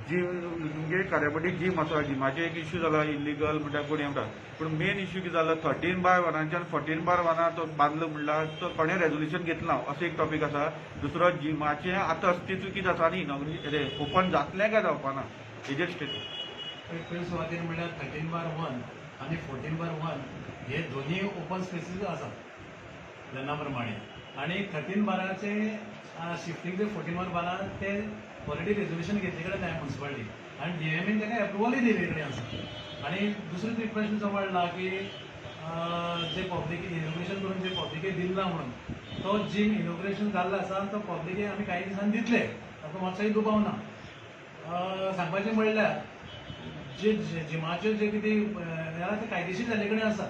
Gym तुमगे खाऱ्यापट्टी gym आसा, जिमाचे एक इश्यू जाला, इलिगल म्हणटा कोण, म्हणटा. पूण मेन इश्यू कितें जाला, 13 बाय 1च्यान 14 बाय 1 तो बांदलो म्हणल्यार तो कोणें रेजोल्युशन घेतला असो एक टॉपीक आसा. दुसरो, जिमाचें आतां अस्तित्व कितें आसा आनी इनॉग्रेशन ओपन जातलें काय जावपा ना, हेजेर स्टेट. पयली सुवातेर म्हणल्यार 13 बार 1 आनी 14 बार 1 हे दोन्ही ओपन स्पेसीस आसात प्लॅना प्रमाणे आनी 13 बाराचे शिफ्टींग जे 14 बार 1 ते ऑलरेडी रेजोल्युशन घेतले कडेन आहे म्युन्सिपालिटी आनी डीएमएन ताका एप्रुवलूय दिल्ले कडेन आसा. आनी दुसरो एक प्रश्न जो पडला की जे पब्लीक इनॉग्रेशन करून जे पब्लिके दिल्ला म्हणून, तो जीम इनॉग्रेशन जाल्लो आसा आनी तो पब्लिके आमी काही दिसांनी दितले, ताका मातसोय दुबाव ना. सांगपाचें म्हणल्यार जे जिमाच्यो जे कितें हें ते कायदेशीर जाल्ले कडेन आसा.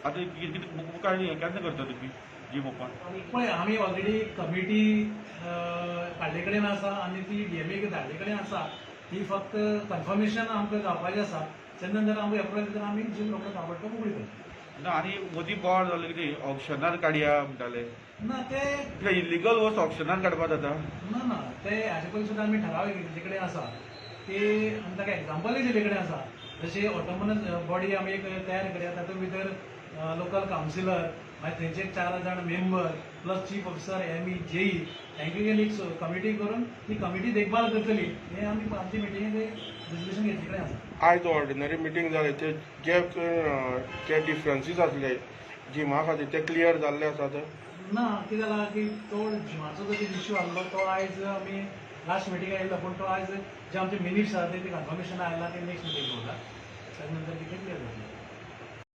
आतां कितें मुखार केन्ना करता तुमी जीम ओपन? पळय, आमी ऑलरेडी कमिटी काडले कडेन आसा आनी ती डीएमए धाडले कडेन आसा. ती फक्त कन्फर्मेशन आमकां जावपाचें आसा. तेन्ना जर आमकां एप्रुवल दिता, आमी जीम रोखडो ताबडतोब उगडी करतले. ना, आनी मदीं बोवाळ जालो कितें, ऑक्शनार काडया म्हणटाले. ना, ते इलिगल वस्त ऑक्शनार काडपा जाता? ना ना, ते हाजे पयलीं सुद्दां आमी ठराव घेतिल्ले कडेन आसा ते आनी ताका एग्जाम्पलूय दिल्ले कडेन आसा. जशी ऑटोनॉमस बॉडी आमी एक तयार करया, तातूंत भितर लोकल कावन्सिलर, मागीर थंयचे चार जाण member plus chief officer, ME, JE हांकां एक कमिटी करून ती कमिटी देखभाल करतली. हे आमी आमचे मिटिंगेक रेजोल्युशन घेतले कडेन आसा. आयज ऑर्डिनरी मिटींग जाले, ते जे जे डिफरन्सीस आसले जिमा खातीर ते क्लियर जाल्ले आसात? ना, कितें जाला की तो जिमाचो जो इश्यू आहलो तो आयज आमी लास्ट मिटींग आयिल्लो, पूण तो आयज जे आमचे मिनिट्स आहा ते कन्फर्मेशन आयला, ते नेक्स्ट मिटींग दवरला. ताजे नंतर कितें क्लियर जातलें.